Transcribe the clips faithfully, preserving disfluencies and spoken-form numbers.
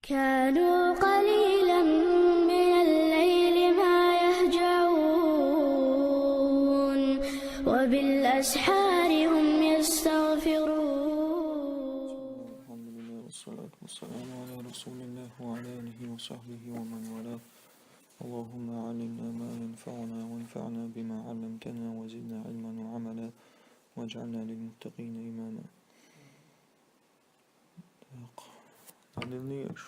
كانوا قليلا من الليل ما يهجعون، وبالأسحار هم يستغفرون. الحمد لله، والصلاة والسلام على رسول الله وعلى آله وصحبه ومن والاه. اللهم علمنا ما ينفعنا، وانفعنا بما علمتنا، وزدنا علما وعملا، واجعلنا للمتقين إماما. Так. Адилни аш.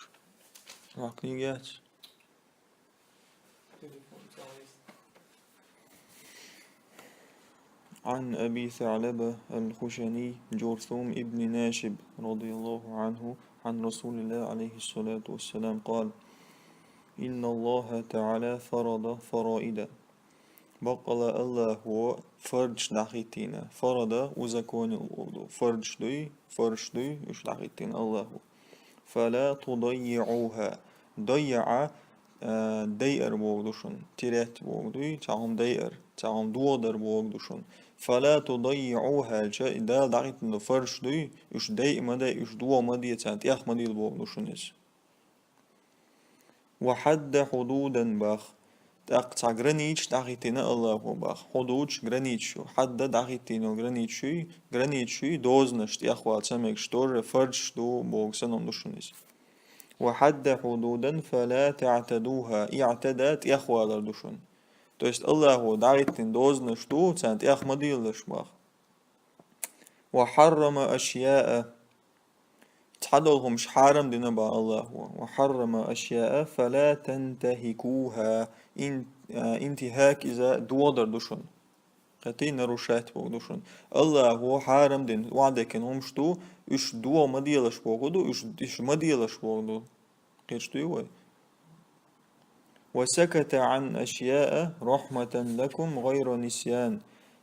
Ва книга яц. عن أبي ثعلبة الخشني جرثوم ابن ناشب رضي الله عنه عن رسول الله عليه الصلاة والسلام قال: إن الله تعالى فرض فرائض. Бакъала Аллаху фарз дӀахӀиттийна. Фарада узаконил боху. Фарз дуй, фарз дуй, уьш дӀахӀиттийна Аллаху. Фала тудаййиӀуха. ДаййаӀа, а, дайар боху ду шуна. Терять боху дуй, цхьа хӀума дайар, цхьа хӀума дохадар боху ду шуна. Фала тудаййиӀуха аьлча, и Дала дӀахӀиттина ду фарз дуй, уьш дайа ма дайа, уьш доха ма де, царна тӀех ма дийла боху ду шуна иза. Ва хьадда хьудудан бах. ТӀаккха цхьа границаш дӀахӀиттийна Аллаху бах. Хьудуд границаш ю. Хьадда дӀахӀиттийна границаш ю, границаш ю, дозанаш тӀехвала ца мегаш, тоже фарзаш ду боху санна ду шуна иза. Ва хьадда хьудудан фала таътадуха. ИътадаӀа тӀехвалар ду шуна. То есть Аллаху дӀахӀиттийна дозанаш ду, царна тӀех ма дийлалаш бах. Ва хьаррама ашъяа. Цхьадолу хӀумаш хьарам дина бах Аллаху. Ва хьаррама ашъяа фала тантахикуха. Ин-, а, интихак иза дохадар ду шуна. Кхетий, нарушать боху ду шуна. Аллаху хьарам дина, ваӀда дина хӀумаш ду, уьш доха ма делаш боху ду, уьш, уьш ма делаш боху ду. Кхеташ дуй вай? Ва саката Ӏан ашъяа рахьматан лакум гӀайра нисян.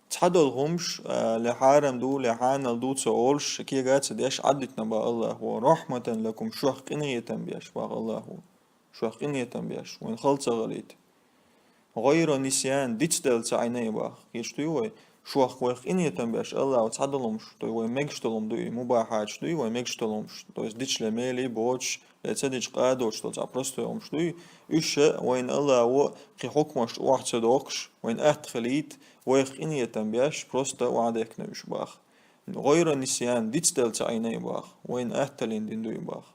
Цхьадолу хӀумаш, а, ле хьарам ду, ле хьанал ду ца олуш, кега ца деш Ӏаддитина бах Аллаху. Рахьматан лакум, шух къинхетам беш бах Аллаху. Шух къинхетам беш, вайн хала ца гӀалийта. ГӀайра нисян, дицделла ца Ӏина и бах. Кхеташ дуй вай? Шух вайх къинхетам беш Аллаху цхьадолу хӀумаш, то есть вай мегаш долу хӀума ду и, мубахьаташ ду и, вай мегаш долу хӀумаш. То есть дича ле мели боцуш, ле ца дича къа доцуш долу цхьа простой хӀумаш дуй, уьш ша вайна Аллаху кхин хьукмаш охьа ца дохкуш, вайна атта хилийта, вайх къинхетам беш, просто ваӀда дина уьш бах. ГӀайра нисян, дицделла ца Ӏина и бах, вайна атталлин дина ду и бах.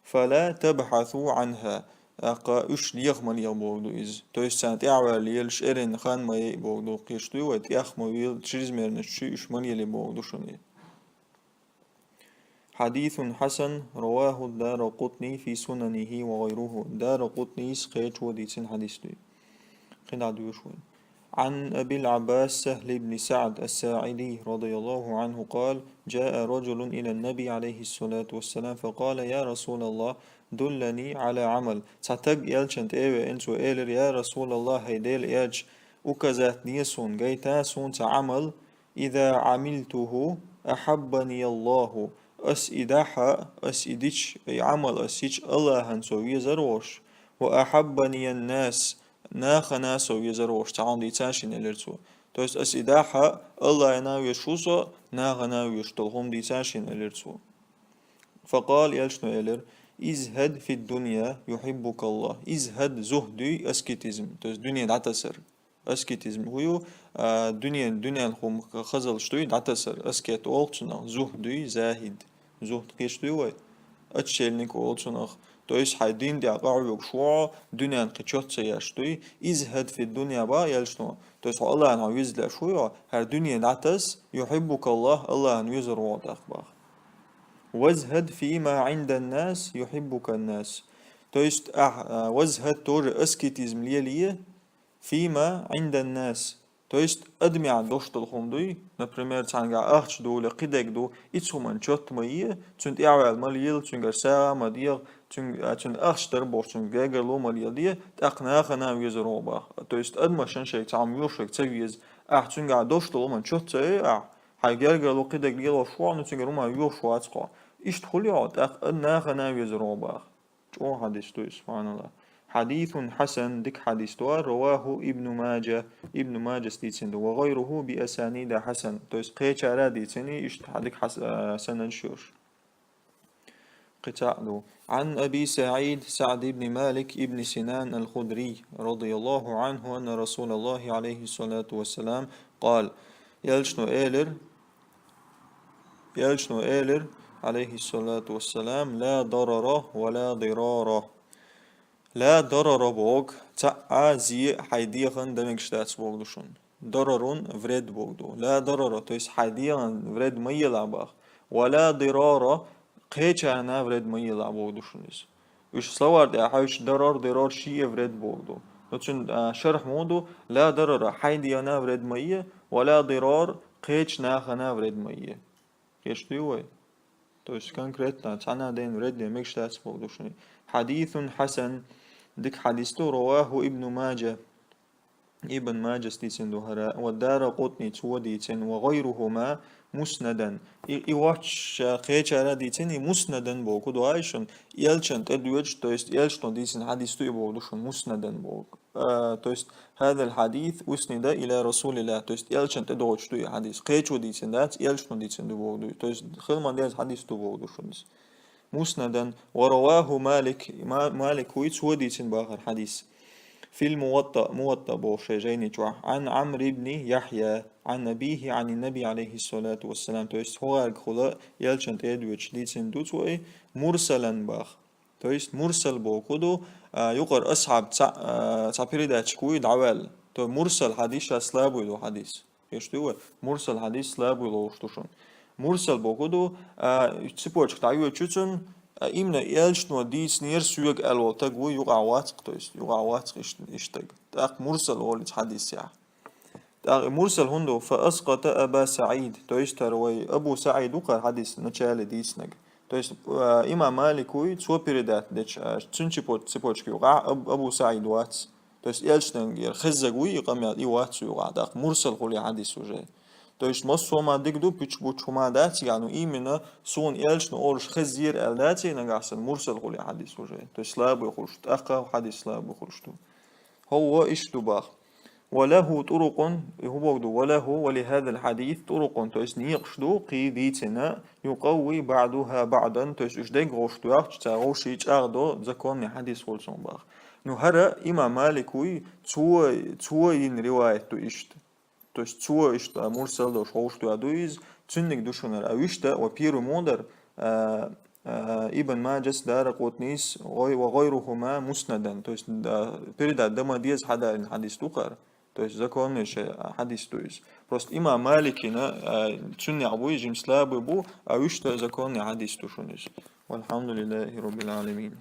Фала табхьасу Ӏанха, тӀаккха уьш леха ма лела боху ду иза. То есть царна тӀаьхьаваьлла лелаш эрна хан ма яй боху ду, кхеташ дуй вай, тӀех ма вийла, чрезмерность чуьйш ма лелий боху ду шуна. Хьадисун хьасан, раваху Даракъутни фи сунанихи ва гӀайруху. Даракъутнис кхечо дийцина хьадис дуй. Кхин дӀа доьшу вайн. Ӏан Абил Ӏаббас Сахьл ибн СаӀд ас-СаӀиди, радияллаху Ӏанху, къала: «Джаа раджулун илан-Наби, Ӏалайхиссалату вассалам, факъала: Я Расулаллах, дуллани Ӏала Ӏамал». Цхьа таг элчан тӀе а веана, цо элира: «Я Расулаллах, хӀай Делан элча, указать де суна, гайта суна цхьа Ӏамал, иза Ӏамилтуху, ахьаббанияллаху, ас и дахьа, ас и дича, и Ӏамал ас йича, Аллахьан со везар волуш, ва ахьаббанияннас, нахана со везар волуш», цхьа хӀума дийцина шена, элира цо. То есть ас и дахьа, Аллахьана везаш ву со, нахана везаш долу хӀума дийцина шена, элира цо. Факъала, элчано элира: «Изхьад фид-дунья, юхьиббукаллах». Изхьад, зухд дуй, аскетизм, то есть дуьне дӀатасар. Аскетизм хӀу ю, а, дуьнен, дуьнен хӀума хазаллаш дуй, дӀатасар. Аскет олу цунах, зухд дуй, захид. Зухд кхеташ дуй вай? Отшельник олу цунах. То есть хьайн дин тӀехь къахьоьгуш ву хьо, дуьнен кхин чот ца еш дуй. Изхьад фид-дунья бах элчано. То есть хьо Аллахьана веза леш ву хьо, хӀара дуьне дӀатаса, юхьиббукаллах, Аллахьан везар ву хьо тӀаккха бах. Вазхьад фима Ӏинданнас, юхьиббуканнас. То есть ахь, а, вазхьад тоже аскетизм лелае, фима Ӏинданнас. То есть адамехь долуш долу хӀума дуй, например, цхьаьнгахь ахча ду, ле кхидерг ду, и цу хӀуманна чот ма е, цуьнан тӀаьхьаваьлла ма лела, цуьнгара сагӀа ма дегӀа, цуьнга, а, цуьнан ахча дара бохуш, цуьнга гергарло ма леладе, тӀаккха нахана везар ву хьо бах. То есть адамашна шайга цхьа хӀума йоьшург ца веза, ахь цуьнгахь долуш долу хӀуманна чот ца е ахь, хьайн гергарло кхидерг лелош ву хьо, ну цуьнгара хӀума йоьшуш вац хьо. Иштта хуьлу хьо, тӀаккха нахана везар ву хьо бах. ЧӀогӀа хьадис ду иза, субханаллах. Хьадисун хьасан, дика хьадис ду, раваху Ибну Маджа, Ибну Маджас дийцина ду, ва гӀайруху би асанида хьасан, то есть кхечара а дийцина, иштта хьа-, дика хьас-, а, санадаш йолуш. Кхин цхьаъ ду. عن أبي سعيد سعد بن مالك بن سنان الخدري رضي الله عنه أن رسول الله عليه الصلاة والسلام قال. Элчано элира, Элчано элира, عليه الصلاة والسلام: لا ضرر ولا ضرار. لا ضرر боху, цхьа а зе хьайн дегӀан дан мегаш дац боху ду шуна. ضرر вред боху ду. لا ضرر, то есть хьайн дегӀан вред ма елахь боху. ولا ضرار, кхечарна вред ма елахь боху ду шуна иза. Уьш словарь тӀехь хьаьвсича, ضرر, ضرار шиъ а вред боху ду. Но цуьнан, а, шархь муха ду: لا ضرر, хьайн дегӀана вред ма е, ولا ضرار, кхечу нахана вред ма е. Кхеташ дуй вай? То есть конкретно цхьана а дена вред де мегаш дац боху ду шуна. حديث حسن, дика хьадис ду, رواه ابن ماجه. Ибн Маджас дийцина ду хӀара, والدارقطني, цо дийцина, وغيرهما مسندا. И, и воцча кхечара дийцина, и مسندا боху ду айшун, Элчан тӀедоьдуш, то есть Элчано дийцина хьадис ду и боху ду шуна, مسندا боху. А, то есть هذا الحديث أسند إلى رسول الله, то есть Элчан тӀедоьдуш ду и хьадис. Кхечо дийцина дац, Элчано дийцина ду боху ду. То есть хила ма деза хьадис ду боху ду шуна иза. مسندا ورواه مالك, Ма-, Малик вуй, цо дийцина боху хӀара хьадис. في الموطأ, Муваттаъ боху шайн жайни чохь. عن عمرو بن يحيى عن أبيه عن النبي عليه الصلاة والسلام. То есть хӀокхуьнгахула Элчан тӀедоьдуш дийцина ду цо и مرسلا боху. То есть мурсал боху ду, а, юкъара асхьаб цхьа, а, цхьа передатчик вуй дӀаваьлла. То есть мурсал хьадис ша слабый ду хьадис. Кхеташ дуй вай? Мурсал хьадис слабый лоруш ду шуна. Мурсал боху ду, а, цепочка дӀайоьдучу цуьнан, а, именно Элчано дийцинера соьга аьлла волу таг вуй, юкъахь вац-кх, то есть юкъахь вац-кх иштта, иштта таг. ТӀаккха мурсал олу иза хьадисехь. ТӀаккха мурсал хӀунда ду? فأسقط أبا سعيد, то есть хӀара вай Абу СаӀид ву-кх хӀара хьадис начале дийцинарг. То есть, а, имам Малик вуй, цо передать дечу, а, цуьнан цепо-, цепочка юкъахь Аб-, Абу СаӀид вац. То есть Элчанера хезнарг вуй и къамел, и вац цу юкъахь, тӀаккха мурсал хуьлу и хьадис уже. То есть массо а ма дика ду, пуьчбучу хӀума дац, яъни именно суна Элчано олуш хезнера аьлла дац и, нагахь санна мурсал хуьлу и хьадис уже. То есть слабый хуьлуш, тӀаккха хьадис слабый хуьлуш ду. ХӀо ву иштта ду боху. وله طرق, и хӀун боху ду, وله, ولهذا الحديث طرق, то есть некъаш ду, кхин дийцина, يقوي بعضها بعضا, то есть уьш дерг вовшах доьхча, цара вовшийн чӀагӀдо законный хьадис хуьлу цунах боху. Ну, хӀара имам Малик вуй, цо, цо йина риваят ду иштта. То есть цо иштта мурсал долуш вовшах доьху ду иза, цуьнниг ду шуна хӀара. А вуьшта, во-первых, муха дара, а, а, Ибн Маджас, Даракъутнис, гӀой-, وغيرهما مسندا. То есть, а, передать дан ма деза хьадарина хьадис ду-кх хӀара. То есть законный шайн хьадис ду иза. Просто имам Маликина, а, цуьннехь бу иза, жимма слабый бу, а вуьшта законный хьадис ду шуна иза. والحمد لله رب العالمين.